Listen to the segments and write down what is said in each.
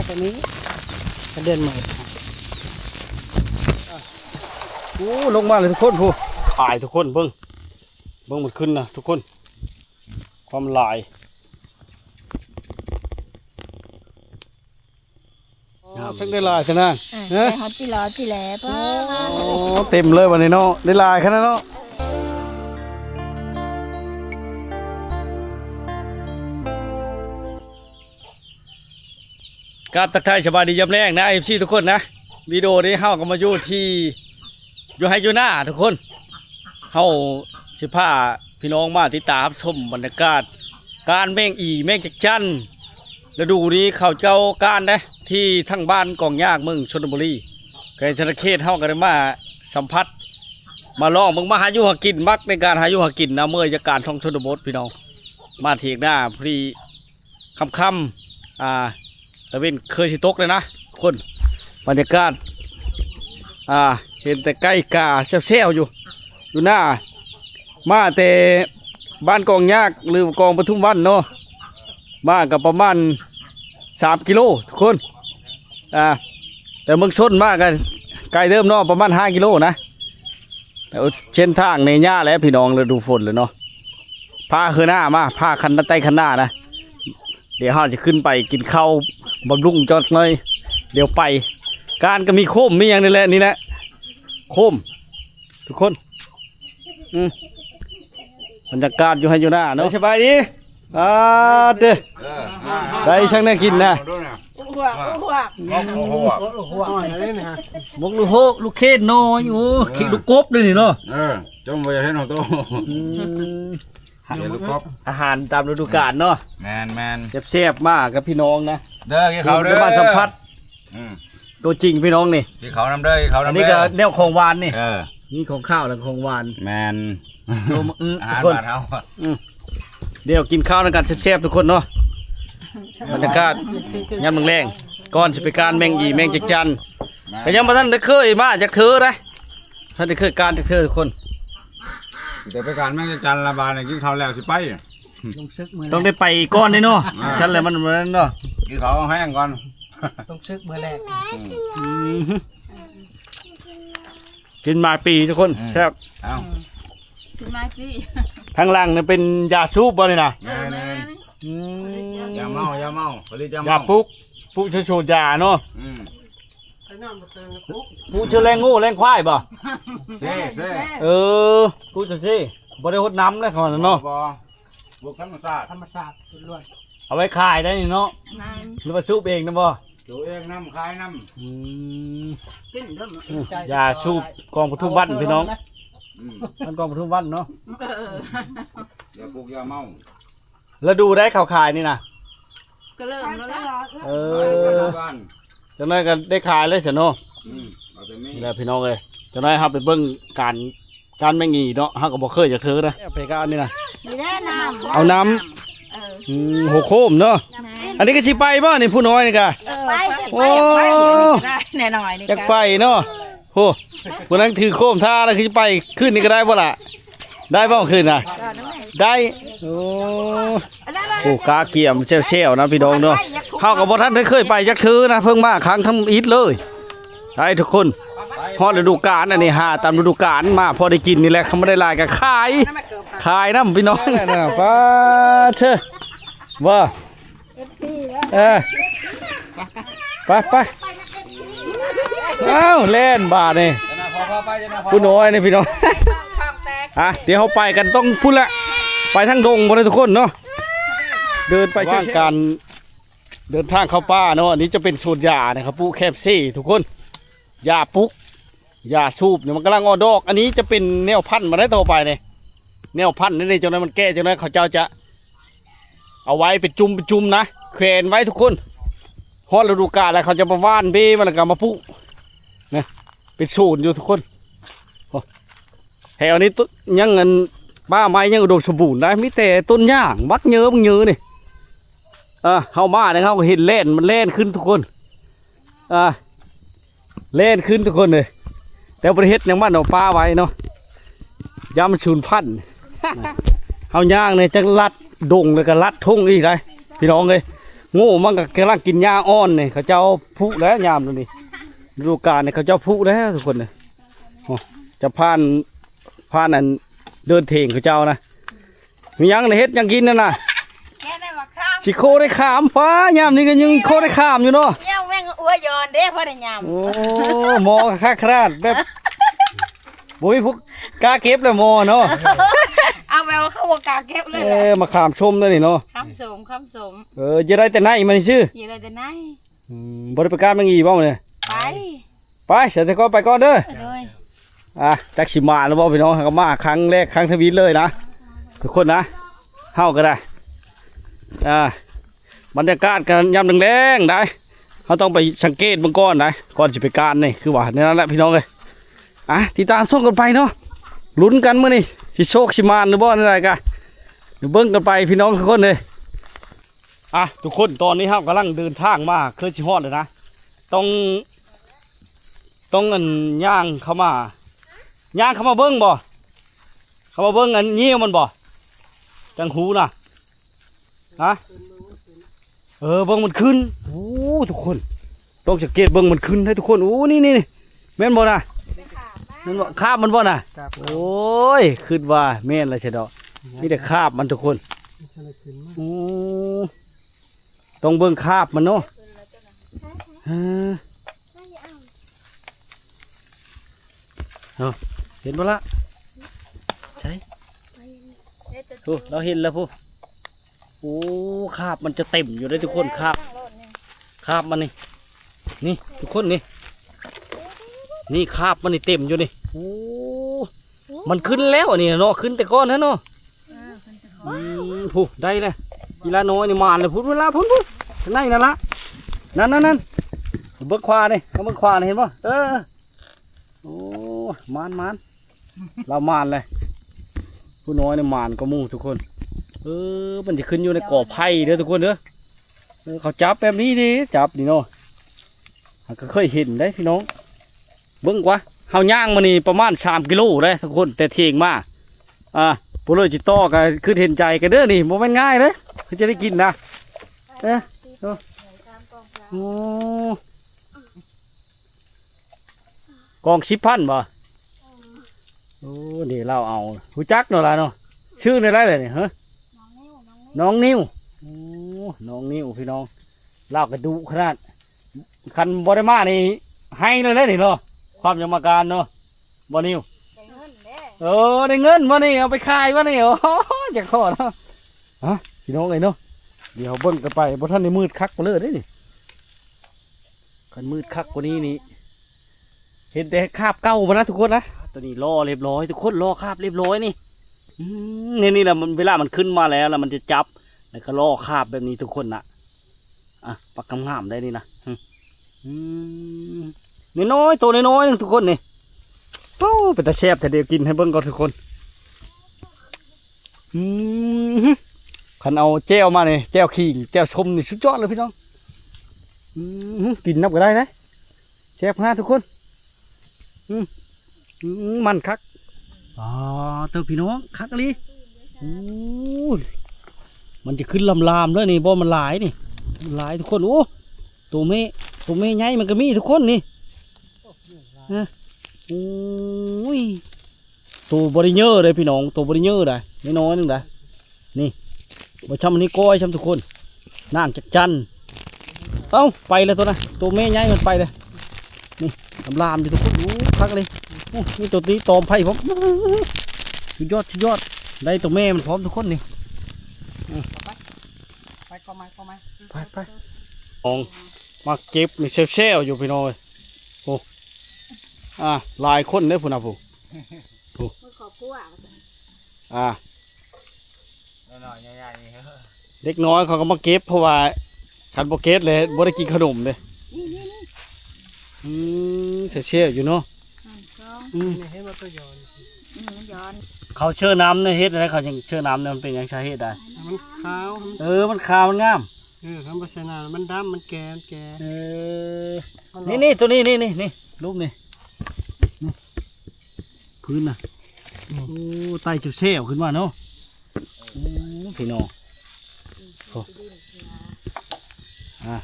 ຕົວນີ້ກະເດືອນໃໝ່. ໂອ້ ລົງມາເລີຍທຸກຄົນ. ໂອ້ ຕາຍທຸກຄົນ. ເບິ່ງ ເບິ່ງມັນຂຶ້ນນະທຸກຄົນ ຄວາມຫຼາຍ. ອໍ ເພິ່ນໄດ້ຫຼາຍຂະໜາດ ເອີ ເອີ ໄດ້ຮອດປີລາວປີແລ ປ້າ. ອໍ ເຕັມເລີຍບັດນີ້ເນາະ ໄດ້ຫຼາຍຂະໜາດເນາະ. ກາບທັກທາຍສະບາຍດີຍາມແລງນະ ເອັຟຊີ ທຸກຄົນນະ. ວິດີໂອນີ້ເຮົາກະມາຢູ່ທີ່ ຢູ່ໄຮ່ຢູ່ນາທຸກຄົນ. ເຮົາຊິພາພີ່ນ້ອງມາຕິດຕາມຊົມບັນຍາກາດການແມງອີ່ແມງຈັກຈັ່ນ. ລະດູນີ້ເຂົາເຈົ້າການເດ້ ທີ່ທາງບ້ານກອງຍາກ ເມືອງຊົນນະບູລີ ແຂວງສະຫວັນນະເຂດ. ເຮົາກະໄດ້ມາສຳຜັດ ມາລອງເບິ່ງ ມາຫາຢູ່ຫາກິນ. ມັກໃນການຫາຢູ່ຫາກິນນະ ເມື່ອຍຈາກການທ່ອງຊົນນະບົດພີ່ນ້ອງ. ມາຖຽງນາພໍດີ ຄ່ຳໆ ອ່າ ຕາເວັນເຄີຍຊິຕົກແລ້ວນະຄົນ. ບັນຍາກາດ ອ່າ ເຫັນແຕ່ໄກ່ກາແຊວໆຢູ່ ຢູ່ໜ້າ. ມາແຕ່ບ້ານກອງຍາກ ຫຼື ກອງປະທຸມວັນເນາະ ມາກະປະມານສາມກິໂລທຸກຄົນ. ອ່າ ແຕ່ເມືອງຊົນມາກະໄກເຕີບເນາະ ປະມານຫ້າກິໂລນະ. ເສັ້ນທາງນີ້ຍາກແຫຼະພີ່ນ້ອງ ລະດູຝົນແລ້ວເນາະ. ພາຄືໜ້າມາ ພາຄັນໄຕຄັນໜ້ານະ. ດຽວເຮົາຈະຂຶ້ນໄປກິນເຂົ້າບຳລຸງຈັກໜ້ອຍ ດຽວໄປ. ການກະມີໂຄມມີຫຍັງນີ້ແຫຼະ ນີ້ແຫຼະ ໂຄມທຸກຄົນ. ອືມ ບັນຍາກາດຢູ່ໄຮ່ຢູ່ນາເນາະ. ສະບາຍດີ. ອ່າ ເດີ ເອີ ໄດ້ສັງແນວກິນນະ. ໂອ້ໂຫ ໂອ້ໂຫ ໝົກລູກໂຮກ ລູກເຂດນ້ອຍ. ໂອ້ ໂອ້ຍ ຂີ້ລູກກົບເດ້ນີ້ເນາະ. ເອີ ຈົ່ງບໍ່ຢາກເຫັນເອົາໂຕ. ອືມ ອາຫານຕາມລະດູການເນາະ. ແມ່ນໆ ແຊບໆ ມາກັບພີ່ນ້ອງນະ. ເດີ ກິນເຂົ້າເດີ ມາສຳຜັດ ອືມ ຕົວຈິງພີ່ນ້ອງນີ້. ກິນເຂົ້ານຳເດີ ກິນເຂົ້ານຳເດີ. ອັນນີ້ກະແນວຂອງຫວານນີ້. ເອີ ມີຂອງຄາວແລະຂອງຫວານ. ແມ່ນ ອືມ ອາຫານບ້ານເຮົາ. ອືມ ດຽວກິນເຂົ້ານຳກັນແຊບໆ ທຸກຄົນເນາະ. ບັນຍາກາດຍາມແລງໆ ກ່ອນຊິໄປການແມງອີ່ແມງຈັກຈັ່ນ ກະຍັງບໍ່ທັນໄດ້ເຄີຍມາຈັກເທື່ອໃດ. ທັນໄດ້ເຄີຍການຈັກເທື່ອທຸກຄົນ. ແຕ່ໄປການແມງຈັກຈັ່ນລະບາດນີ້ ກິນເຂົ້າແລ້ວຊິໄປ. ຕ້ອງໄດ້ໄປກ່ອນເດ້ເນາະ. ອ່າ ຊັ້ນແຫຼະມັນ ມັນເນາະ ກິນເຂົ້າແຫ້ງກ່ອນ. ຕ້ອງຊຶກມື້ແລກ. ອືມ ອືມ ກິນມາປີທຸກຄົນ. ອືມ ແຊບ. ເອົ້າ ກິນມາປີ. ທາງຫຼັງນີ້ເປັນຢາສູບບໍ່ນີ້ນະ? ແມ່ນໆ. ອືມ ຢາເມົາ ຢາເມົາ ຜະລິດຢາເມົາ ຢາປຸກ ປຸກໃສ່ສູດຢາເນາະ. ອືມ ປູເຊື່ອແລງງົວແລງຄວາຍບໍ່? ເຊ ເຊ. ເອີ ປູເຊື່ອເຊ ບໍ່ໄດ້ຫົດນ້ຳເລີຍເຂົາວ່ານັ້ນເນາະ. ບໍ່ ບໍ່ ປູກທຳມະຊາດ ທຳມະຊາດລ້ວນ. ເອົາໄວ້ຂາຍໄດ້ນີ້ເນາະ. ແມ່ນ ຫຼືວ່າສູບເອງນຳບໍ່? ສູບເອງນຳ ຂາຍນຳ. ອືມ ກິນເດີ. ຢາສູບກອງປະທຸມວັນພີ່ນ້ອງ. ອືມ ມັນກອງປະທຸມວັນເນາະ. ເອີ ຢາປຸກຢາເມົາ. ລະດູໃດເຂົາຂາຍນີ້ນະ? ກະເລີ່ມແລ້ວແຫຼະ. ເອີ ຈັກໜ້ອຍກະໄດ້ຂາຍເລີຍຊັ້ນເນາະ. ອືມ ເອົາແຕ່ນີ້ແຫຼະພີ່ນ້ອງເອີຍ. ຈັກໜ້ອຍເຮົາໄປເບິ່ງການ ການແມງອີ່ເນາະ ເຮົາກະບໍ່ເຄີຍຈັກເທື່ອນະ. ໄປການນີ້ນະ ນີ້ແຫຼະນ້ຳ ເອົານ້ຳ. ເອີ ອືມ ຫົວໂຄມເນາະ. ແມ່ນ ອັນນີ້ກະຊິໄປບໍ່ນີ້ ຜູ້ນ້ອຍນີ້ກະ? ເອີ ໄປ ໂອ້ ໄປ ໄປ ແນ່ໜ້ອຍນີ້ ຢາກໄປເນາະ. ໂອ້ ຜູ້ນັ້ນຖືໂຄມທ່າແລ້ວ ຄືຊິໄປຄືນນີ້ກະໄດ້ບໍ່ລະ? ໄດ້ບໍ່ຄືນນະ? ໄດ້. ໂອ້ ໂອ້ ກາກຽມແຊວໆນະພີ່ນ້ອງເນາະ. ເຮົາກະບໍ່ທັນໄດ້ເຄີຍໄປຈັກເທື່ອນະ ເພິ່ງມາຄັ້ງທຳອິດເລີຍ. ໄປທຸກຄົນ ຮອດລະດູການ ອັນນີ້ຫາຕາມລະດູການມາ ພໍໄດ້ກິນນີ້ແຫຼະ. ຄັນບໍ່ໄດ້ຫຼາຍກະຂາຍ ຂາຍນຳພີ່ນ້ອງ. ປາດເທີ ວ່າ ເອີ ໄປ ໄປ ອ້າວ ແລ່ນບາດນີ້ ຜູ້ນ້ອຍນີ້ພີ່ນ້ອງ. ອ່ະ ດຽວເຮົາໄປກັນຕ້ອງພຸ້ນແຫຼະ ໄປທາງດົງພຸ້ນແຫຼະທຸກຄົນເນາະ. ເດີນໄປ ລະຫວ່າງການເດີນທາງເຂົ້າປ່າເນາະ. ອັນນີ້ຈະເປັນສວນຢານະ ເຂົາປູກແຄມເຊທຸກຄົນ. ຢາປຸກ ຢາສູບນີ້ ມັນກຳລັງອອກດອກ. ອັນນີ້ຈະເປັນແນວພັນມັນໄດ້ຕໍ່ໄປນີ້ ແນວພັນນີ້ ຈັກໜ້ອຍມັນແກ່ ຈັກໜ້ອຍເຂົາເຈົ້າຈະເອົາໄວ້ເປັນຈຸ່ມເປັນຈຸ່ມນະ ແຂວນໄວ້ທຸກຄົນ. ຮອດລະດູການແລ້ວເຂົາຈະມາຫວ່ານເບມັນ ແລ້ວກະມາປູກນະ ເປັນສວນຢູ່ທຸກຄົນ. ໂອ້ ແຖວນີ້ ຍັງອັນ ປ່າໄມ້ຍັງອຸດົມສົມບູນໄດ໋ ມີແຕ່ຕົ້ນຢາງ ບັກເຍີບັກເຍີນີ້. ອ່າ ເຮົາມາແລ້ວເຮົາກະເຫັນແລ່ນ ມັນແລ່ນຂຶ້ນທຸກຄົນ. ອ່າ ແລ່ນຂຶ້ນທຸກຄົນເອີຍ. ແຕ່ບໍ່ໄດ້ເຮັດຫຍັງມັນ ເອົາປາໄວ້ເນາະ ຢ້ານມັນສູນພັນ. ເຮົາຍ່າງນີ້ຈັກລັດດົງ ແລ້ວກະລັດທົ່ງອີກໄດ໋ພີ່ນ້ອງເອີຍ. โง่มันก็กำลังกินหญ้าอ่อนนี่ เขาเจ้าพุแล้วยามนี้ ฤดูกาลนี่เขาเจ้าพุแล้วทุกคนนี่ โอ้ จะผ่าน ผ่านอันเดินเถงเขาเจ้านะ มีหยังได้เฮ็ดหยังกินนั่นน่ะ แกะได้บักขาม สิโคได้ขามฟ้ายามนี้ก็ยังโคได้ขามอยู่เนาะ ยังแม่งอวยยอนเด้พอได้ยาม โอ้ หมอคักขนาดแบบ บ่มีผู้กล้าเก็บแล้วหมอเนาะ เอาแบบว่าเขาบ่กล้าเก็บเลย เอ แหละ อ มาขามชมได้นี่เนาะ ขามสม ขามสม เออ จะได้แต่ในมันซื่อ อย่าได้แต่ใน อืม บ่ได้ไปกล้าแมงอีบ่มื้อนี้ ไป ไป เสียแต่ก็ไปก่อนเด้อ โดย อ่ะ จักสิมาแล้วบ่พี่น้อง ก็มาครั้งแรกครั้งทวีตเลยนะ ทุกคนนะ เฮาก็ได้ อ่า บรรยากาศก็ยามแลงๆ ได้ เฮาต้องไปสังเกตเบิ่งก่อนได้ ก่อนสิไปกานนี่ คือว่าแนวนั้นแหละพี่น้องเอ้ย อ่ะ ติดตามชมกันไปเนาะ ลุ้นกันมื้อนี้ สิโชคสิหมานหรือบ่ แนวใดกะ เดี๋ยวเบิ่งกันไปพี่น้องทุกคนเอ้ย อ่ะ ทุกคน ตอนนี้เฮากำลังเดินทางมา คือสิฮอดแล้วนะ ต้อง ต้องอันย่างเข้ามา ย่างเข้ามาเบิ่งบ่ เข้ามาเบิ่งอันงิ้วมันบ่ จั่งฮู้นะ ฮะ เออ เบิ่งมันขึ้น โอ้ ทุกคน ต้องสังเกตเบิ่งมันขึ้นเด้อทุกคน โอ้ นี่ นี่ นี่ แม่นบ่นะ แม่นบ่ คราบมันบ่นะ ครับ โอ้ย คิดว่าแม่นแล้วใช่ดอก มีแต่คราบมันทุกคน โอ้ ต้องเบิ่งคราบมันเนาะ เออ เนาะ เห็นบ่ละ ใช่ โอ้ เราเห็นแล้วพุ้น โอ้ คราบมันจะเต็มอยู่เด้อทุกคน คราบ คราบมันนี่ นี่ ทุกคนนี่ นี่คราบมันนี่เต็มอยู่นี่ โอ้ มันขึ้นแล้วอันนี้เนาะ ขึ้นแต่ก่อนนะเนาะ เออ ขึ้นแต่ก่อน อืม พุ้น ได้แล้ว อีหล้าน้อยนี่หมานแล้วพุ้น เวลาพุ้น พุ้น ข้างในนั่นละ นั่น นั่น นั่น เบิ่งขวานี่ เอาเบิ่งขวานี่ เห็นบ่ เออ โอ้ หมาน หมาน ลาวหมานเลย ผู้น้อยนี่หมานกว่าหมู่ทุกคน เออ มันจะขึ้นอยู่ในกอไผ่เด้อทุกคนเด้อ เออ เขาจับแบบนี้เด้ จับนี่เนาะ เฮาก็เคยเห็นเด้พี่น้อง เบิ่งกว่า เฮาย่างมานี่ประมาณสามกิโลเด้ทุกคน แต่เถียงมา อ่า ผู้เลยจิต่อก็คือเห็นใจกันเด้อนี่ บ่แม่นง่ายเด้ คือจะได้กินนะ เออ โอ้ กองสิบพันบ่ โอ้ นี่ลาวเอา ฮู้จักเนาะล่ะเนาะ ชื่อในไรเลยนี่ ฮะ น้องนิว โอ้ น้องนิวพี่น้อง ลาวกระดุขนาด คันบ่ได้มานี่ ให้เลยเด้นี่เนาะ ความกรรมการเนาะ บ่นิว ได้เงินเด้ เออ ได้เงินบ่นี่ เอาไปขายบ่นี่ โอ้ อยากขอเนาะ ฮะ พี่น้องเอ้ยเนาะ เดี๋ยวเบิ่งกันไป บ่ทันได้มืดคักกว่าเลยเด้นี่ คันมืดคักกว่านี้นี่ เห็นแต่คราบเก่ามานะทุกคนนะ ตัวนี้ลอเรียบร้อย ทุกคน ลอคราบเรียบร้อยนี่ อืม นี่ นี่แหละมัน เวลามันขึ้นมาแล้ว แล้วมันจะจับ แล้วก็ลอคราบแบบนี้ทุกคนนะ อ่ะ ปักงามๆ ได้นี่นะ อืม อืม น้อยๆ ตัวน้อยๆ นึงทุกคนนี่ โอ้ เป็นตาแซ่บแท้ เดี๋ยวกินให้เบิ่งก่อนทุกคน อืม คันเอาแจ่วมานี่ แจ่วขิง แจ่วส้มนี่สุดยอดเลยพี่น้อง อืม กินนำก็ได้นะ แซ่บขนาดทุกคน อืม อืม มันคัก อ๋อ เด้อพี่น้อง คักอีหลี โอ้ย มันจะขึ้นลามๆ เลยนี่ บ่ มันหลายนี่ มันหลายทุกคน โอ้ ตัวแม่ ตัวแม่ใหญ่มันก็มีทุกคนนี่ ฮะ โอ้ย ตัวบ่ได้เยอะเลยพี่น้อง ตัวบ่ได้เยอะได้ น้อยๆ นึงได้ นี่ บ่ช่ำอันนี้ก้อยช่ำทุกคน นางจักจั่น เอ้า ไปแล้วตัวนั้น ตัวแม่ใหญ่มันไปเลย นี่ ลามๆ อยู่ทุกคน โอ้ คักเลย โอ้ มีตัวนี้ตอมไผ่พร้อม สุดยอด สุดยอด ได้ตัวแม่มันพร้อมทุกคนนี่ อืม ไป ก็มา ก็มา ไป ไป ของ มาเก็บนี่แซวๆ อยู่พี่น้องเอ้ย โอ้ อ่า หลายคนเด้อพุ้นนะพุ้น พุ้น ครอบครัว อ่า น้อยๆ ใหญ่ๆ นี่ เด็กน้อยเขาก็มาเก็บ เพราะว่าคันบ่เก็บเลยบ่ได้กินขนมเด้ นี่ๆๆ อืม แซวๆ อยู่เนาะ อันสอง อืม นี่เห็นว่าก็ย้อน อืม มันย้อน เขาเชื่อน้ำเนี่ย เฮ็ดอะไรเขายังเชื่อน้ำเนี่ย มันเป็นหยังสาเหตุใด มันขาว เออ มันขาว มันงาม เออ คันบ่ใส่น้ำมันดำ มันแก่ มันแก่ เออ มันหลอก นี่ นี่ ตัวนี้ นี่ นี่ นี่ รูปนี่ นี่ พื้นน่ะ อืม โอ้ ไต่แซวๆ ขึ้นมาเนาะ โอ้ พี่น้อง โอ้ ອ່າ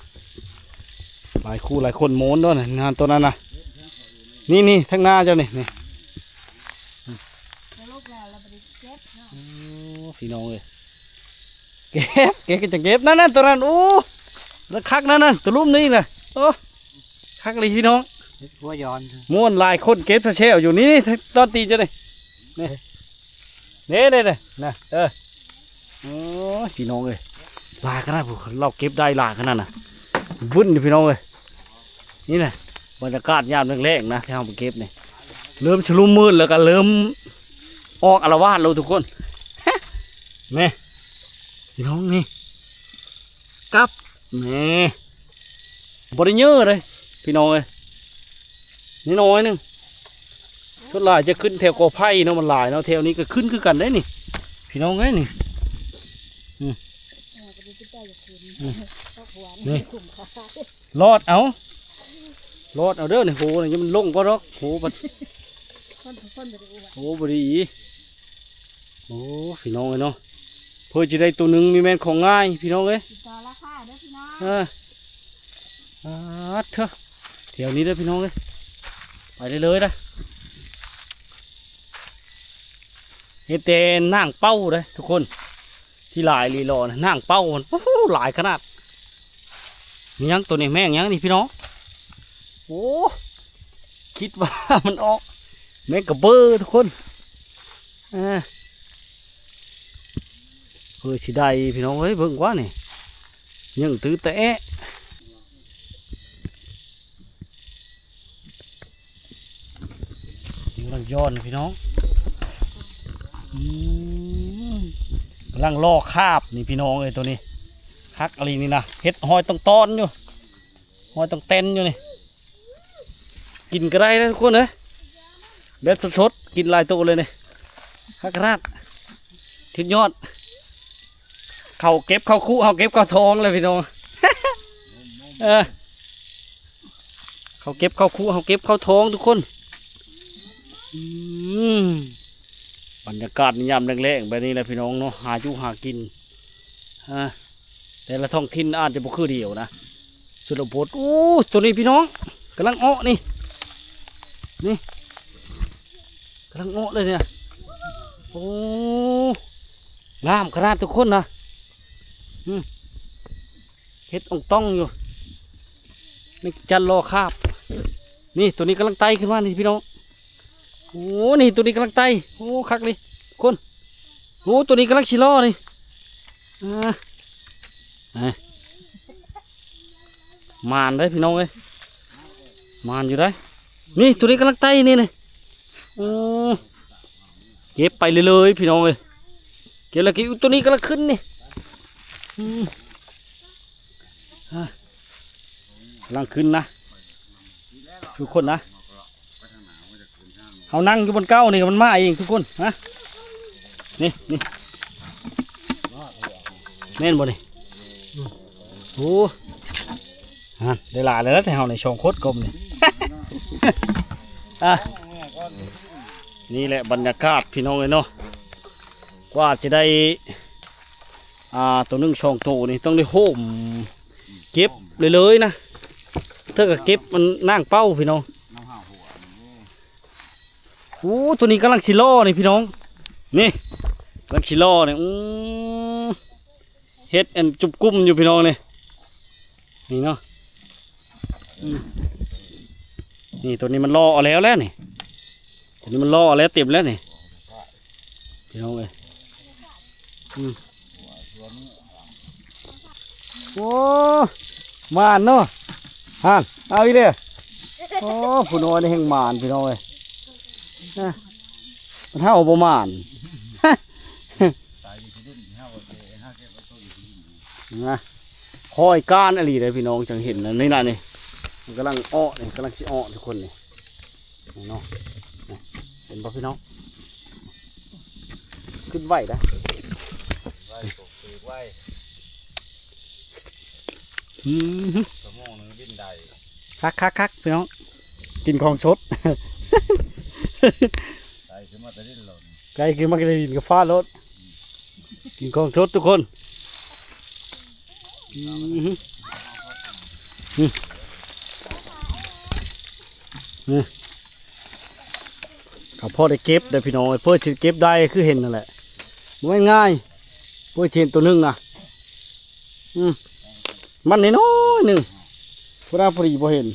ຫຼາຍຄູ່ຫຼາຍຄົນໂມນເດ້ອ ງານໂຕນັ້ນນະ ນີ້ໆ ທາງໜ້າເຈົ້ານີ້ ນີ້ ສະຫຼຸບແລ້ວລະບໍ່ໄດ້ເກັບເນາະ ໂອ້ ພີ່ນ້ອງເອີຍ ເກັບ ເກັບກໍຈະເກັບ ນັ້ນໆ ໂຕນັ້ນ ໂອ້ ລະຄັກນັ້ນໆ ໂຕລຸ່ມນີ້ນະ ໂອ້ ຄັກອີ່ຫຼີພີ່ນ້ອງ ເຮັດຫົວຍ້ອນ ມ່ວນຫຼາຍຄົນເກັບແຊວຢູ່ ນີ້ໆ ຕອນຕີນເຈົ້ານີ້ ນີ້ ນີ້ໆໆ ນະ ເອີ ໂອ້ຍ ພີ່ນ້ອງເອີຍ ຫຼາຍຂະໜາດ ລາວເກັບໄດ້ຫຼາຍຂະໜາດນະ ບຶ້ນຢູ່ພີ່ນ້ອງເອີຍ ນີ້ນະ ບັນຍາກາດຍາມແລງໆ ນະ ທີ່ເຮົາໄປເກັບນີ້ ເລີ່ມຊຸລະມຸນ ແລ້ວກໍເລີ່ມອອກອາລະວາດແລ້ວທຸກຄົນ ແມ່ ພີ່ນ້ອງນີ້ ກັບ ແໝ່ ບໍ່ໄດ້ເຍີະເດ້ພີ່ນ້ອງເອີຍ ນ້ອຍໆ ໜຶ່ງ ສ່ວນຫຼາຍຈະຂຶ້ນແຖວກອໄຜ່ເນາະ ມັນຫຼາຍເນາະ ແຖວນີ້ກໍຂຶ້ນຄືກັນເດ້ນີ້ ພີ່ນ້ອງເອີຍນີ້ ອືມ ເອີ ກໍໄດ້ໄປໄດ້ຢາກຂຶ້ນ ອືມ ນີ້ ຄຸ້ມຄ່າ ລອດເອົາ ລອດເອົາເດີ ໃນໂຫນີ້ ຢ່າມັນລົງກ່ອນດອກ ໂຫ ບັດ ຄົນ ຄົນບໍ່ໄດ້ອວດ ໂຫ ບໍ່ດີ ໂອ້ ພີ່ນ້ອງເອີຍເນາະ ເພື່ອຈະໄດ້ໂຕໜຶ່ງ ມີແມ່ນຂອງງ່າຍ ພີ່ນ້ອງເອີຍ ຕິດຕໍ່ລາຄາເດີພີ່ນ້ອງ ເອີ ປາດເທີ ແຖວນີ້ເດີພີ່ນ້ອງເອີຍ ໄປໄດ້ເລີຍນະ ເຫັນແຕ່ນາງເປົ້າເດ້ທຸກຄົນ ທີ່ຫຼາຍລີລໍນະ ນາງເປົ້າມັນ ໂອ້ໂຫ ຫຼາຍຂະໜາດ ມີຫຍັງໂຕນີ້ ແມງຫຍັງນີ້ພີ່ນ້ອງ ໂອ້ ຄິດວ່າມັນອອກ ແມງກະເບີທຸກຄົນ ເອີ ເອີ ຊິໄດ້ພີ່ນ້ອງເອີຍ ເບິ່ງກວ່ານີ້ ຍັງຕື້ແຕະແອະ ກຳລັງຍ້ອນພີ່ນ້ອງ ອືມ ກຳລັງລໍຄາບນີ້ພີ່ນ້ອງເອີຍ ໂຕນີ້ ຄັກອີ່ຫຼີນີ້ນະ ເຮັດຮອຍຕ່ອງຕອນຢູ່ ຮອຍຕ່ອງແຕ່ນຢູ່ນີ້ ກິນກໍໄດ້ເດີທຸກຄົນເອີຍ ແບບສົດໆ ກິນຫຼາຍໂຕເລີຍນີ້ ຄັກຂະໜາດ ສຸດຍອດ ເຂົາເກັບເຂົ້າຄຸ ເຮົາເກັບເຂົ້າທ້ອງແລ້ວພີ່ນ້ອງ ເອີ ເຂົາເກັບເຂົ້າຄຸ ເຮົາເກັບເຂົ້າທ້ອງທຸກຄົນ ອືມ ບັນຍາກາດຍາມແລງໆ ແບບນີ້ແຫຼະພີ່ນ້ອງເນາະ ຫາຢູ່ຫາກິນ ອ່າ ແຕ່ລະທ້ອງຖິ່ນອາດຈະບໍ່ຄືດຽວນະ ຊົນນະບົດ ໂອ້ ໂຕນີ້ພີ່ນ້ອງ ກຳລັງເອາະນີ້ ນີ້ ກຳລັງເອາະເລີຍນີ້ ໂອ້ ງາມຂະໜາດທຸກຄົນນະ ອືມ ເຮັດອ່ອງຕ່ອງຢູ່ ແມງຈັນລໍຄາບ ນີ້ ໂຕນີ້ກຳລັງໄຕ່ຂຶ້ນມານີ້ພີ່ນ້ອງ ໂອ້ ນີ້ ໂຕນີ້ກຳລັງໄຕ່ ໂອ້ ຄັກເລີຍ ຄົນ ໂອ້ ໂຕນີ້ກຳລັງຊິລໍນີ້ ອ່າ ໝານເດ້ພີ່ນ້ອງເອີຍ ໝານຢູ່ເດ້ ນີ້ ໂຕນີ້ກຳລັງໄຕ່ນີ້ ນີ້ ໂອ້ ເກັບໄປເລື້ອຍໆ ພີ່ນ້ອງເອີຍ ເກັບແລ້ວ ເກັບ ໂຕນີ້ກຳລັງຂຶ້ນນີ້ ອືມ ອ່າ ກຳລັງຂຶ້ນນະ ທຸກຄົນນະ ເຮົານັ່ງຢູ່ບ່ອນເກົ່ານີ້ ມັນມາເອງທຸກຄົນ ຮະ ນີ້ ນີ້ ແມ່ນບໍ່ນີ້ ໂອ້ ຫັ້ນ ໄດ້ຫຼາຍແລ້ວແຕ່ເຮົາໃນຊ່ອງໂຄດກົມນີ້ ອ່ະ ນີ້ແຫຼະບັນຍາກາດພີ່ນ້ອງເອີຍເນາະ ກວ່າຈະໄດ້ ອ່າ ໂຕໜຶ່ງສອງໂຕນີ້ຕ້ອງໄດ້ໂຫມເກັບເລີຍໆ ນະ ເທື່ອກໍເກັບມັນນາງເປົ້າພີ່ນ້ອງ ໂອ້ ໂຕນີ້ກຳລັງຊິລໍນີ້ພີ່ນ້ອງ ນີ້ ກຳລັງຊິລໍນີ້ ອືມ ເຮັດອັນຈຸບກຸ້ມຢູ່ພີ່ນ້ອງນີ້ ນີ້ເນາະ ອືມ ນີ້ ໂຕນີ້ມັນລໍເອົາແລ້ວແຫຼະນີ້ ໂຕນີ້ມັນລໍເອົາແລ້ວເຕັມແລ້ວນີ້ ພີ່ນ້ອງເອີຍ ອືມ ໂອ້ ໝານເນາະ ຫັ້ນ ເອົາອີກແລ້ວ ໂອ້ ຜູ້ນ້ອຍນີ້ແຮ່ງໝານພີ່ນ້ອງເອີຍ ນະ ມັນເຮົາບໍ່ໝານ ນະ ຄອຍການອີ່ຫຼີເດ້ພີ່ນ້ອງ ຈັ່ງເຫັນນະ ນີ້ນະ ນີ້ ມັນກຳລັງເອາະນີ້ ກຳລັງຊິເອາະທຸກຄົນນີ້ ນີ້ເນາະ ນີ້ ເຫັນບໍ່ພີ່ນ້ອງ ຂຶ້ນໄວນະ ໄວ ອືມ ຊົ່ວໂມງໜຶ່ງບິນໄດ້ ຄັກໆໆ ພີ່ນ້ອງ ກິນຂອງສົດ ໄກ່ຂຶ້ນມາແຕ່ດິນໂລດ ໄກ່ຂຶ້ນມາແຕ່ດິນກັບຟ້າໂລດ ກິນຂອງສົດທຸກຄົນ ອືມ ອືມ ນີ້ ກໍພໍໄດ້ເກັບເດີ້ພີ່ນ້ອງເອີຍ. ເພື່ອຊິເກັບໄດ້ຄືເຫັນນັ້ນແຫຼະ ບໍ່ແມ່ນງ່າຍ. ເພື່ອຊິເຫັນໂຕໜຶ່ງນະ ອືມ ມັນນ້ອຍໆໜຶ່ງ ພໍດີບໍ່ເຫັນ.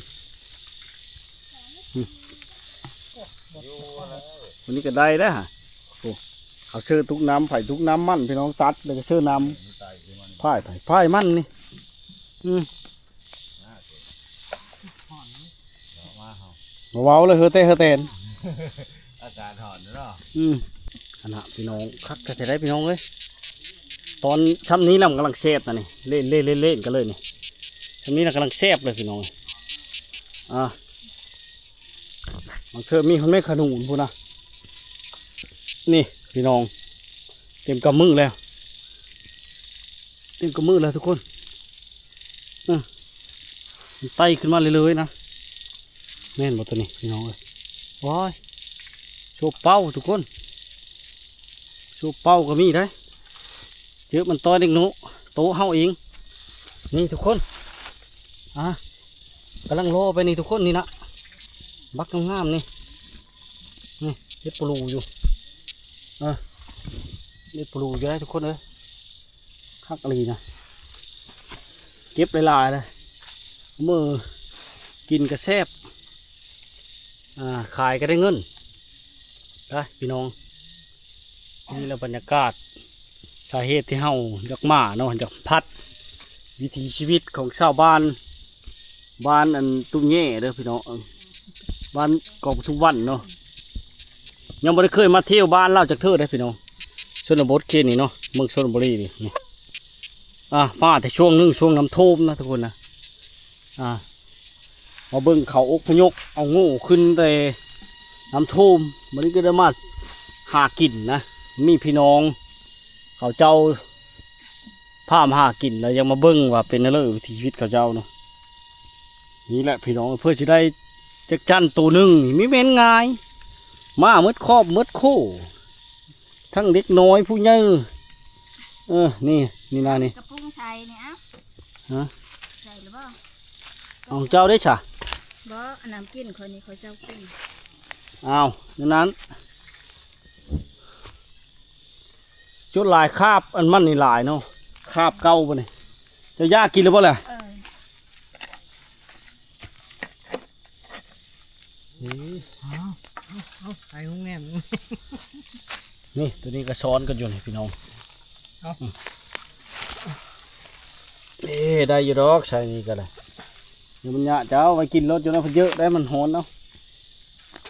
ມື້ນີ້ກໍໄດ້ແລ້ວ. ໂອ້ ເອົາເຊີຕຸກນ້ຳ ໃຜຕຸກນ້ຳມັນ ພີ່ນ້ອງ ຕັດແລ້ວກໍເຊີນ້ຳ ພາຍ ພາຍ ພາຍມັນນີ້. ອືມ ມາເວົ້າເລີຍ ເຮີແຕ່ເຮີແຕນ ອາກາດຮ້ອນເນາະ. ອືມ ອັນນະ ພີ່ນ້ອງ ຄັກແທ້ໆ ພີ່ນ້ອງເອີຍ. ຕອນຊ່ຳນີ້ລະມັນກຳລັງແຊບນະນີ້ ເລນໆໆກັນເລີຍນີ້. ຊ່ຳນີ້ລະກຳລັງແຊບເລີຍພີ່ນ້ອງ. ອ່າ ມັນຄືມີຄົນແມ່ຂະໜູນພຸ້ນນະ. ນີ້ພີ່ນ້ອງ ເຕັມກຳມືແລ້ວ ເຕັມກຳມືແລ້ວທຸກຄົນ. ເອີ ມັນໄຕ່ຂຶ້ນມາເລື້ອຍໆນະ. ແມ່ນບໍ່ໂຕນີ້ພີ່ນ້ອງເອີຍ? ໂອ້ຍ ໂຊເປົ້າທຸກຄົນ ໂຊເປົ້າກໍມີໄດ໋. ເຈີມັນຕໍ່ເດັກໂນ ໂຕເຮົາເອງ ນີ້ທຸກຄົນ. ອ່າ ກຳລັງລໍໄປນີ້ທຸກຄົນ ນີ້ນະ ບັກງາມໆນີ້. ນີ້ເຮັດປູລູຢູ່ ເອີ ເຮັດປູລູຢູ່ໄດ໋ທຸກຄົນເອີຍ. ຄັກອີ່ຫຼີນະ ເກັບຫຼາຍໆເລີຍ ມື້ກິນກໍແຊບ ອ່າ ຂາຍກໍໄດ້ເງິນໄດ໋ພີ່ນ້ອງ. ນີ້ລະບັນຍາກາດ ສາເຫດທີ່ເຮົາຢາກມາເນາະ ຢາກພັດວິຖີຊີວິດຂອງຊາວບ້ານ ບ້ານອັນຕຸ້ແຍ່ເດີ້ພີ່ນ້ອງ ເອີ ບ້ານກອງປະທຸມວັນເນາະ. ຍັງບໍ່ໄດ້ເຄີຍມາທ່ຽວບ້ານລາວຈັກເທື່ອເດ້ພີ່ນ້ອງ ຊົນນະບົດເຂດນີ້ເນາະ ເມືອງຊົນນະບູລີນີ້. ອ່າ ມາແຕ່ຊ່ວງໜຶ່ງ ຊ່ວງນ້ຳຖ້ວມນະທຸກຄົນນະ. ອ່າ ມາເບິ່ງເຂົາອົບພະຍົບເອົາໂງ່ຂຶ້ນແຕ່ນ້ຳຖ້ວມ ບັດນີ້ກໍໄດ້ມາຫາກິນນະ. ມີພີ່ນ້ອງເຂົາເຈົ້າ ພາມາຫາກິນ ແລ້ວຢາກມາເບິ່ງວ່າເປັນແນວໃດວິຖີຊີວິດເຂົາເຈົ້າເນາະ. ນີ້ແຫຼະພີ່ນ້ອງ ເພື່ອຊິໄດ້ຈັກຈັ່ນໂຕໜຶ່ງນີ້ ມີແມ່ນງ່າຍ ມາໝົດຄອບໝົດຄົວ ທັງເດັກນ້ອຍຜູ້ໃຫຍ່. ເອີ ນີ້ ນີ້ນະນີ້ ກະປຸງໃສ່ນີ້ ເອົາ ຮະ ໃສ່ຫຼືບໍ່? ຂອງເຈົ້າເດ້ຊະ? ບໍ່ ອັນນ້ຳກິນຂ້ອຍນີ້ ຂ້ອຍເຈົ້າກິນ. ອ້າວ ນັ້ນ ຈົນຫຼາຍຄາບ ອັນມັນນີ້ຫຼາຍເນາະ ຄາບເກົ່າບໍ່ນີ້ ເຈົ້າຢາກກິນຫຼືບໍ່ລະ? ເອີ ເອີ ເອົາ ເອົາ ເອົາ ໄປໂຮງແຮມ. ນີ້ ໂຕນີ້ກໍຊ້ອນກັນຢູ່ນີ້ພີ່ນ້ອງ ເອົາ ອືມ ເອີ ໄດ້ຢູ່ດອກ ໃສ່ນີ້ກໍໄດ້ ດຽວມັນຍະ ເຈົ້າໄວ້ກິນໂລດ ຈົນວ່າເພິ່ນເຢີະໄດ້ ມັນຮ້ອນເນາະ.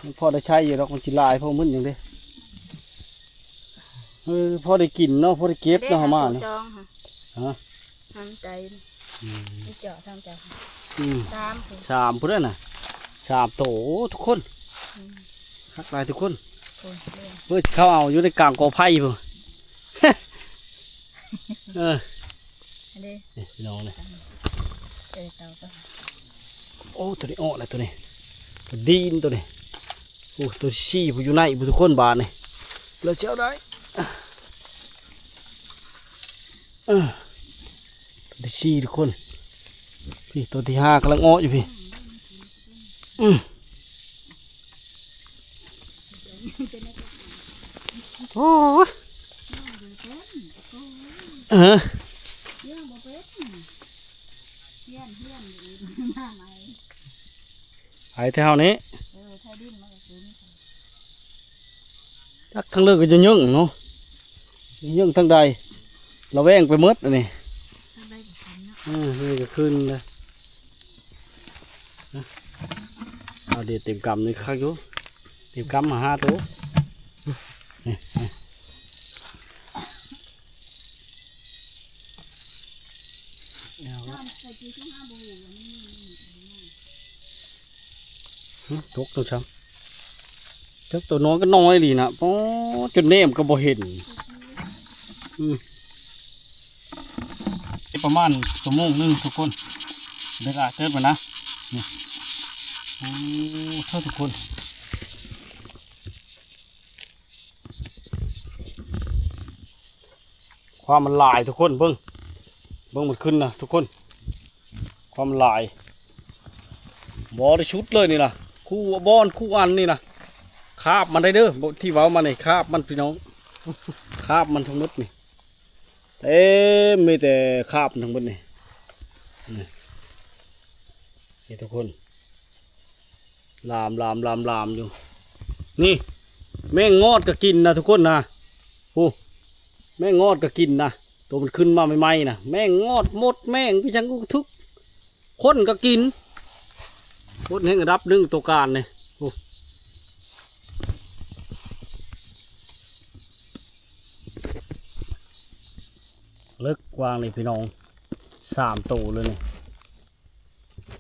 ມັນພໍໄດ້ໃຊ້ຢູ່ດອກ ມັນຊິຫຼາຍ ເພາະມັນຫຍັງເດ້ ເອີ ພໍໄດ້ກິນເນາະ ພໍໄດ້ເກັບເນາະ ເຮົາມາເນາະ ຮະ ທາງໃຈ ອືມ ນີ້ເຈາະທາງໃຈ ອືມ ສາມພຸ້ນ ສາມພຸ້ນນະ ສາມໂຕ ໂອ້ ທຸກຄົນ ອືມ ຄັກຫຼາຍທຸກຄົນ ໂອ້ຍ ເອີ ເຂົາເອົາຢູ່ໃນກາງກອໄຜ່ພຸ້ນ ເອີ ອັນນີ້ ນີ້ພີ່ນ້ອງນີ້ ເອີ ເຕົາກໍ ໂອ້ ໂຕນີ້ອອກແລ້ວ ໂຕນີ້ ໂຕດີນໂຕນີ້. ໂອ້ ໂຕທີສີ່ ຜູ້ຢູ່ໃນຜູ້ທຸກຄົນ ບາດນີ້ ແລ້ວເຈົ້າໄດ້ ເອີ ໂຕທີສີ່ ທຸກຄົນ ພີ້ ໂຕທີຫ້າ ກຳລັງອອກຢູ່ພີ້ ອືມ ໂອ້ຍ ເອີ ໄປແຖວນີ້ ເອີ ໄຖດິນມາກໍຄື ຈັກທາງເລີກກໍຈະເຍີ້ງເນາະ ເຍີ້ງທາງໃດ ລະແວງໄປໝົດອັນນີ້ ທາງໃດກໍຂຶ້ນເນາະ ເອີ ນີ້ກໍຂຶ້ນເລີຍ ເອົາເດ ເຕັມກຳນີ້ຄັກຢູ່ ເຕັມກຳ ຫ້າໂຕ ນີ້ ນີ້ ຫຶ ຕົກຕົງຊ້ຳ ຈັກໂຕນ້ອຍກໍນ້ອຍອີ່ຫຼີນະ ປໍ ຈົນແນມກໍບໍ່ເຫັນ ອືມ ປະມານຊົ່ວໂມງໜຶ່ງທຸກຄົນ ໄດ້ຫຼາຍເຕີບແລ້ວນະ ນີ້ ໂອ້ ເທີທຸກຄົນ ຄວາມມັນຫຼາຍທຸກຄົນ ເບິ່ງ ເບິ່ງມັນຂຶ້ນນະທຸກຄົນ ຄວາມມັນຫຼາຍ ບໍລິສຸດເລີຍນີ້ນະ ຄູ່ບ່ອນຄູ່ອັນນີ້ນະ. ຄາບມັນໄດ້ເດີ ທີ່ເວົ້າມານີ້ ຄາບມັນພີ່ນ້ອງ ຄາບມັນທັງໝົດນີ້ ເຕັມ ມີແຕ່ຄາບທັງໝົດນີ້ ນີ້ ນີ້ທຸກຄົນ ລາມໆໆໆຢູ່. ນີ້ ແມງງອດກໍກິນນະທຸກຄົນນະ ໂອ້ ແມງງອດກໍກິນນະ ໂຕມັນຂຶ້ນມາໃໝ່ໆນະ ແມງງອດ ມົດ ແມງ ອີ່ຫຍັງກໍຖືກ ຄົນກໍກິນ ຄົນແຮງອັນດັບໜຶ່ງໂຕການນີ້ ໂອ້ ເລິກກວ້າງນີ້ພີ່ນ້ອງ ສາມໂຕເລີຍນີ້.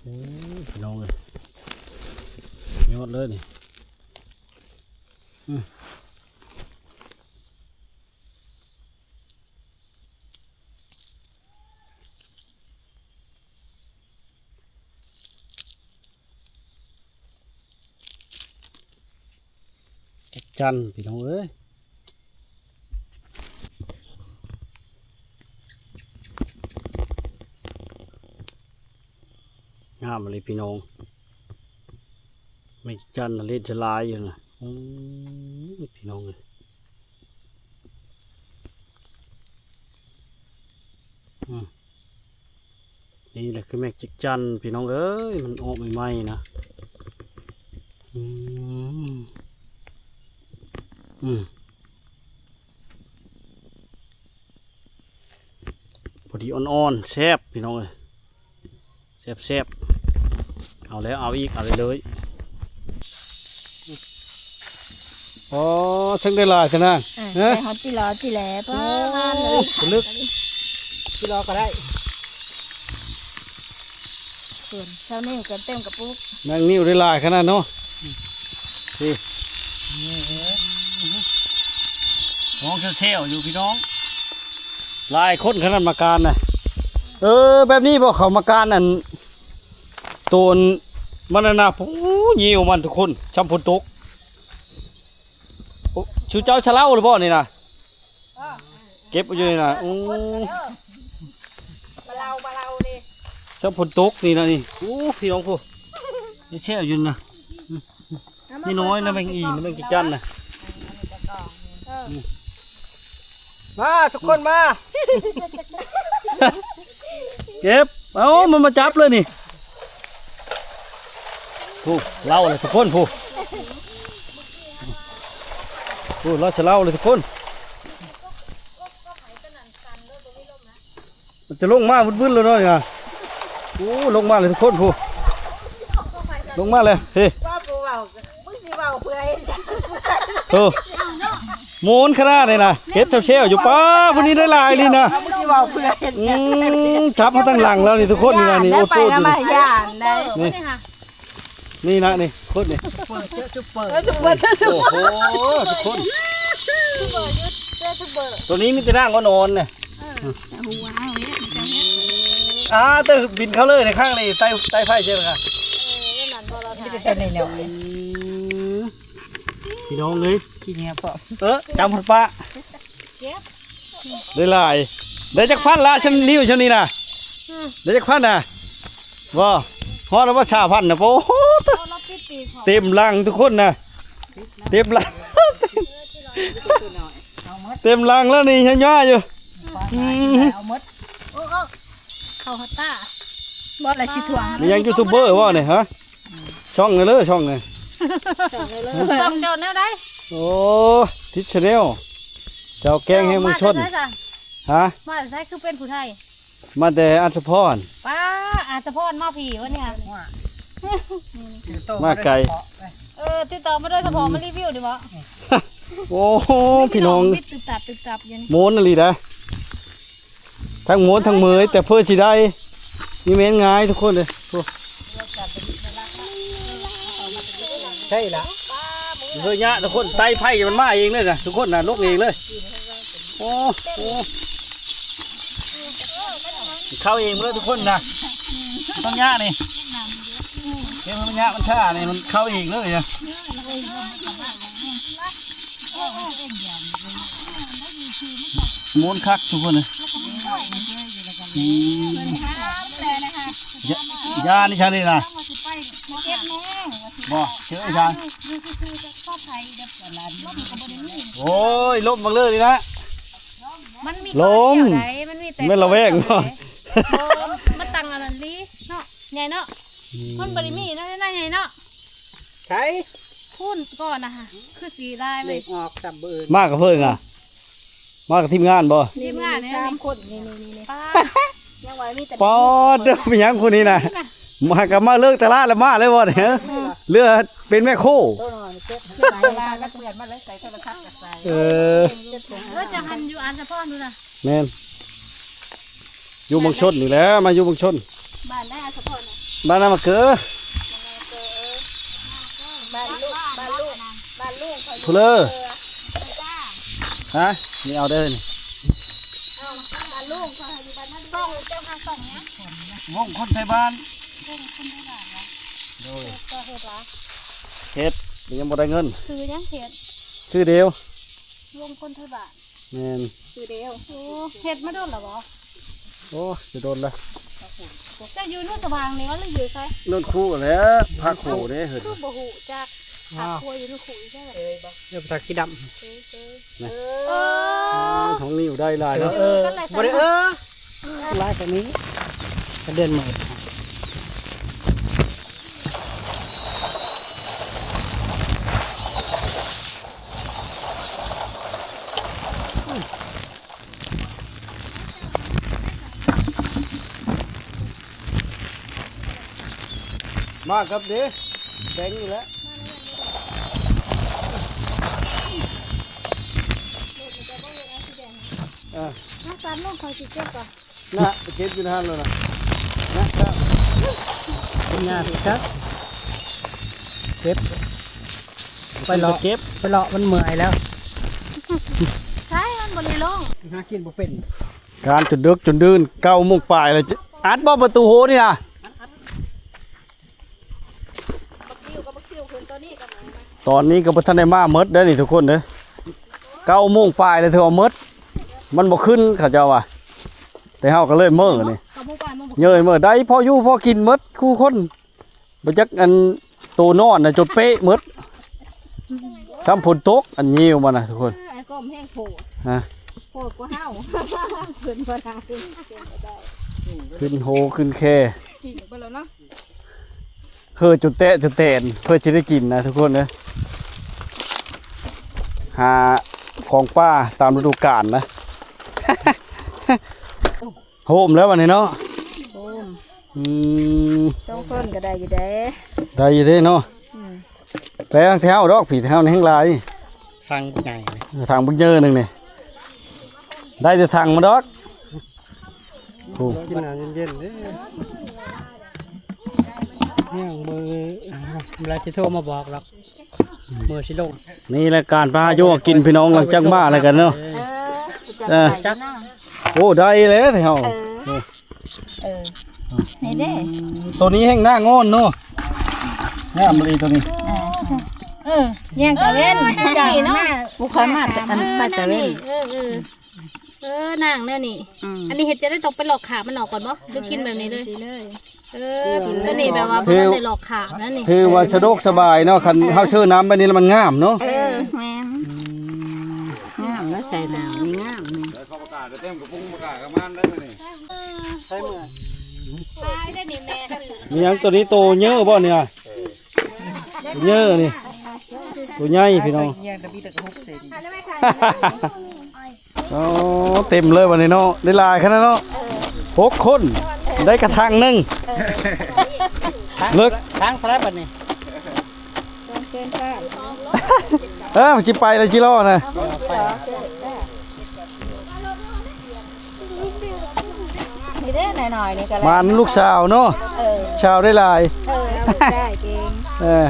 ໂອ້ຍ ພີ່ນ້ອງເອີຍ ຍອດເລີຍນີ້ ອືມ ຈັກຈັ່ນ ພີ່ນ້ອງເອີຍ. ງາມອີ່ຫຼີພີ່ນ້ອງ ແມງຈັນທະເລດທະລາຍຢູ່ນະ ໂອ້ຍ ພີ່ນ້ອງເອີຍ ອືມ ນີ້ແຫຼະຄືແມງຈັກຈັ່ນພີ່ນ້ອງເອີຍ ມັນອອກໃໝ່ໆນະ ອືມ ອືມ ພໍດີອ່ອນໆ ແຊບພີ່ນ້ອງເອີຍ ແຊບໆ ເອົາແລ້ວເອົາອີກ ເອົາເລີຍໆ. ອໍ ເຊິ່ງໄດ້ຫຼາຍຊະນະ ເອີ ຮະ ໄດ້ຮອດຈີ່ລໍຈີ່ແລ ປ້າ ໂອ້ ມາເລີຍ ເລິກ ຈີ່ລໍກໍໄດ້ ສ່ວນຊາວນີ້ກໍເຕັມກະປຸກ ນາງນິວໄດ້ຫຼາຍຂະໜາດເນາະ ນີ້ ນີ້ເອີຍ ມອງແຊວໆຢູ່ພີ່ນ້ອງ ຫຼາຍຄົນຂະໜາດມາການນະ ເອີ ແບບນີ້ບໍ່ ເຂົາມາການອັນ ໂຕນມັນນັ້ນນະ ໂອ້ ຍິ້ວມັນທຸກຄົນ ຊ່ຳຝົນຕົກ ໂອ້ ຊູເຈົ້າຊະເລົາຫຼືບໍ່ນີ້ນະ ເກັບຢູ່ນີ້ນະ ໂອ້ ປາເລົາ ປາເລົານີ້ ຊ່ຳຝົນຕົກນີ້ນະນີ້ ໂອ້ ພີ່ນ້ອງພຸ້ນ ນີ້ແຊວຢູ່ນະ ນີ້ນ້ອຍນະ ແມງອີ່ນະ ແມງຈັກຈັ່ນນະ ເອີ ມາທຸກຄົນມາ ເກັບ ເອົາ ມັນມາຈັບເລີຍນີ້ ຜູ້ ເລົາແຫຼະທຸກຄົນ ຜູ້ ຜູ້ ລາວຊະເລົາເລີຍທຸກຄົນ ມັນຈະລົງມາວຶດໆແລ້ວເນາະນີ້ນະ ໂອ້ ລົງມາເລີຍທຸກຄົນ ຜູ້ ລົງມາເລີຍ ເຮີ້ ວ່າບໍ່ເວົ້າ ມຶງຊິເວົ້າເພື່ອເຮັດຫຍັງ ໂອ້ ໂມນຂະໜາດນີ້ນະ ເກັບແຊວໆຢູ່ ປ້າ ຜູ້ນີ້ໄດ້ຫຼາຍອີ່ຫຼີນະ ເອົາ ມຶງຊິເວົ້າເພື່ອເຮັດຫຍັງ ອືມ ຈັບມາຕັ້ງຫຼັງແລ້ວນີ້ທຸກຄົນນີ້ນະ ນີ້ ໂອ້ ໂຕຢູ່ນີ້ ນີ້ນະ ນີ້ຄົນນີ້ ເອີ ຊຸບເປີ ເອີ ຊຸບເປີ ໂອ້ໂຫ ທຸກຄົນ ໂຕນີ້ມີແຕ່ນາງອ່ອນໆນະ ເອີ ແຕ່ຫົວເຮົາເຮັດ ອ່າ ແຕ່ບິນເຂົ້າເລີຍໃນຂ້າງນີ້ ໃຕ້ ໃຕ້ໄຟເຈົ້ານະ ເອີ ນັ້ນບໍ່ລະ ມີແຕ່ແຖວນີ້ແຫຼະ ອືມ ພີ່ນ້ອງເອີຍ ຂີ້ເຫຍື້ອພໍ້ ເອີ ຈຳພຸດປະ ເກັບ ໄດ້ຫຼາຍ ໄດ້ຈັກພັນລະ ຊຳນີ້ ຊຳນີ້ນະ ອືມ ໄດ້ຈັກພັນນະ ບໍ່ ຮອດແລ້ວບໍ່ ຊາວພັນນະ ໂອ້ໂຫ ເອົາລະປິດປີກ ເຕັມລັງທຸກຄົນນະ ເຕັມລັງ ເຕັມລັງແລ້ວນີ້ ຍັງຍ້າຢູ່ ອືມ ເອົາໝົດ ໂອ້ ເຂົ້າຮອດຕາ ບໍ່ລະຊິຖ້ວງ ນີ້ຍັງຢູທູບເບີບໍ່ນີ້ ຮະ ຊ່ອງນີ້ເດີ ຊ່ອງນີ້ ຊ່ອງເຈົ້າແນວໃດ ໂອ້ ທິດແຊນແນວ ເຈົ້າແກງແຮງເມືອງຊົນ ຮະ ມາແຕ່ໃສ ຄືເປັນຜູ້ໄທ ມາແຕ່ອັດສະພອນ ປ້າ ອັດສະພອນມາພີ້ວະນີ້ ມາໄກ ເອີ ຕິດຕໍ່ມາໂດຍສະເພາະ ມາຣີວິວນີ້ບໍ ໂອ້ໂຫ ພີ່ນ້ອງ ຕຶບຕັບ ຕຶບຕັບຢູ່ນີ້ ໂມນອີ່ຫຼີນະ ທັງໂມນທັງເມີຍ ແຕ່ເພື່ອຊິໄດ້ ນີ້ແມ່ນງ່າຍທຸກຄົນເດີ ໂອ້ ໃຊ່ລະ ເຮີຍຍະ ທຸກຄົນ ໄຕ່ໄຜ່ມັນມາເອງເລີຍນະ ທຸກຄົນນະ ລົງເອງເລີຍ ໂອ້ ໂອ້ ເຂົ້າເອງເລີຍທຸກຄົນນະ ຕ້ອງຍະນີ້ ເຮັດໃຫ້ມັນຍະມັນຊ້ານີ້ ມັນເຂົ້າເອງເລີຍນະ ໂມນຄັກທຸກຄົນເອີຍ ອືມ ຢາ ຢານີ້ຊັ້ນນີ້ນະ ມາເກັບແມງ ບໍ່ ເຈີອີຫຍັງ ຢູ່ຊື່ໆ ກໍພໍໄປເດີ ຫຼານລົມກໍບໍ່ໄດ້ມີ ໂອ້ຍ ລົມບັກເລີນີ້ນະ ມັນມີ ລົມ ກ້ອນດຽວໃດ ມັນມີແຕ່ ແມ່ນລະແວງບໍ່ ໂອ້ ມັນຕັ້ງອັນນັ້ນລີເນາະ ໃຫຍ່ເນາະ ອືມ ມັນບໍ່ໄດ້ມີເນາະ ໃຫຍ່ເນາະ ໃສ ພຸ້ນກ້ອນນະ ຄືຊິຫຼາຍເລີຍ ເລກອອກຊ້ຳມື້ອື່ນ ມາກັບເພິ່ນນະ ມາກັບທີມງານບໍ່ ທີມງານນີ້ ສາມຄົນ ນີ້ໆໆ ປ້າ ຍັງວ່າມີແຕ່ ປອດ ເປັນຫຍັງຜູ້ນີ້ນະ ມາກໍມາເລີກຕະຫຼາດແລ້ວມາເລີຍບໍ່ນີ້ ເຫຼືອເປັນແມ່ໂຄ ໂຕນ້ອຍເກັບ ເກັບຫຼາຍ ເວລານັກຮຽນມາເລີຍໃສ່ໂທລະສັບກໍໃສ່ ເອີ ເອີ ຈະຫັນຢູ່ອາດສະພອນພຸ້ນນະ ແມ່ນ ຢູ່ເມືອງຊົນນີ້ແຫຼະ ມາຢູ່ເມືອງຊົນ ບ້ານໃດອາດສະພອນນະ ບ້ານນາມະເກີ ບ້ານລູກ ບ້ານລູກ ບ້ານລູກ ພຸ້ນເລີ ຮະ ນີ້ເອົາເດີນີ້ ວງຄົນໄທບ້ານ ໂດຍ ເຮັດ ຍັງບໍ່ໄດ້ເງິນ ຊື່ຫຍັງ ເຮັດ ຊື່ດຽວ ວງຄົນໄທບ້ານ ແມ່ນ ຊື່ດຽວ ໂອ້ ເຮັດມາດົນແລ້ວບໍ່ ໂອ້ ຈະດົນລະ ເຈົ້າຢູ່ໂນນສະຫວ່າງນີ້ຫວາ ຫຼືຢູ່ໃສ ໂນນຄູແຫຼະ ພາຄູເດ້ ຄືບໍ່ຮູ້ຈັກ ພາຄູຢູ່ໂນນຄູອີກແລ້ວ ເອີ ພາຄູຂີ້ດຳ ເອີ ເອີ ຂອງນີ້ໄດ້ຫຼາຍເນາະ ເອີ ບໍ່ໄດ້ ເອີ ຫຼາຍກວ່ານີ້ ກະເດືອນໃໝ່ ມາກັບເດ້ ແດງນີ້ແຫຼະ ເອີ ມາຕາມລົງ ຂ້ອຍຊິເກັບກ່ອນ ນະ ໄປເກັບຢູ່ຫັ້ນແລ້ວນະ ນະ ນະ ເກັບ ໄປເລາະ ເກັບ ໄປເລາະ ມັນເມື່ອຍແລ້ວ ໃຊ່ ມັນບໍ່ໄດ້ລົງ ຫາກິນບໍ່ເປັນ ການຈົນເດິກຈົນດື່ນ ເກົ້າໂມງປາຍແລ້ວ ອັດບໍ່ປະຕູໂຫນີ້ນະ ຕອນນີ້ກໍບໍ່ທັນໄດ້ມາໝົດເດ້ນີ້ທຸກຄົນເດີ ເກົ້າໂມງປາຍແລ້ວຖືວ່າໝົດ ມັນບໍ່ຂຶ້ນເຂົາເຈົ້າວ່າ ແຕ່ເຮົາກໍເລີຍເມີນີ້ ເກົ້າໂມງປາຍ ເຍີເມີ ໄດ້ພໍຢູ່ພໍກິນໝົດຄູ່ຄົນ ບໍ່ຈັກອັນໂຕນອນນະ ຈົນເປະໝົດ ຊ້ຳຝົນຕົກ ອັນຍິວມານະທຸກຄົນ ເອີ ໄອ້ກົມແຮງໂພດ ຮະ ໂພດກວ່າເຮົາ ເພິ່ນບໍ່ໄດ້ ຂຶ້ນໂຮຂຶ້ນແຄ ກິນໄປແລ້ວເນາະ ເຮີຈົນແຕະຈົນແຕນ ເພື່ອຊິໄດ້ກິນນະທຸກຄົນເອີຍ ຫາຂອງປ່າຕາມລະດູການນະ ໂຮມແລ້ວບັດນີ້ເນາະ ໂຮມ ອືມ ສອງຄົນກໍໄດ້ຢູ່ເດ້ ໄດ້ຢູ່ເດ້ເນາະ ອືມ ແຕ່ທາງແຖວດອກ ຜີແຖວນີ້ແຮງຫຼາຍ ທາງບັກໃຫຍ່ ເອີ ທາງບັກເຍີໜຶ່ງນີ້ ໄດ້ແຕ່ທາງມາດອກ ໂອ້ ກິນນ້ຳເຢັນໆເດ້ ຍັງມື້ ເວລາຊິໂທມາບອກດອກ ມື້ຊິລົງ ນີ້ລາຍການພາຢູ່ຫາກິນພີ່ນ້ອງ ຫຼັງຈາກມາແລ້ວກັນເນາະ ເອີ ເອີ ຈັກ ໂອ້ ໄດ້ແລ້ວເຮົາ ເອີ ເອີ ນີ້ເດ້ ໂຕນີ້ແຮງໜ້າງອນເນາະ ງາມອີ່ຫຼີໂຕນີ້ ເອີ ແຍງຕາເວັນ ເອີ ເຈົ້າ ນີ້ເນາະ ມາ ບໍ່ຄ່ອຍມາ ອັນ ມາຕາເວັນ ເອີ ເອີ ເອີ ນາງແນວນີ້ ອືມ ອັນນີ້ເຮັດຈັ່ງໃດ ຕ້ອງໄປລອກຄາບມັນອອກກ່ອນບໍ່ ຫຼືກິນແບບນີ້ເລີຍ ເອີ ໂຕນີ້ແບບວ່າບໍ່ທັນໄດ້ລອກຄາບນະນີ້ ຖືວ່າສະດວກສະບາຍເນາະ ຄັນເຮົາເຊີນ້ຳແບບນີ້ແລ້ວມັນງາມເນາະ ເອີ ແມ່ນ ອືມ ງາມນະ ໃສ່ນ້ຳນີ້ງາມນີ້ ໃສ່ເມືອ ຕາຍໄດ້ນີ້ແມ່ ມີຫຍັງໂຕນີ້ ໂຕເຍີບໍ່ນີ້ ໂຕເຍີນີ້ ໂຕໃຫຍ່ພີ່ນ້ອງ ໂອ້ ເຕັມເລີຍບັດນີ້ເນາະ ໄດ້ຫຼາຍຂະໜາດເນາະ ຫົກຄົນ ໄດ້ກະຖັງໜຶ່ງ ເລີກ ຖັງເທົ່າໃດບັດນີ້ ເອີ ຊິໄປແລ້ວຊິລໍນະ ນີ້ເດ້ ໜ້ອຍໆນີ້ກໍ ມານຳລູກສາວເນາະ ເອີ ສາວໄດ້ຫຼາຍ ເອີ ລູກຊາຍເກັ່ງ ເອີ.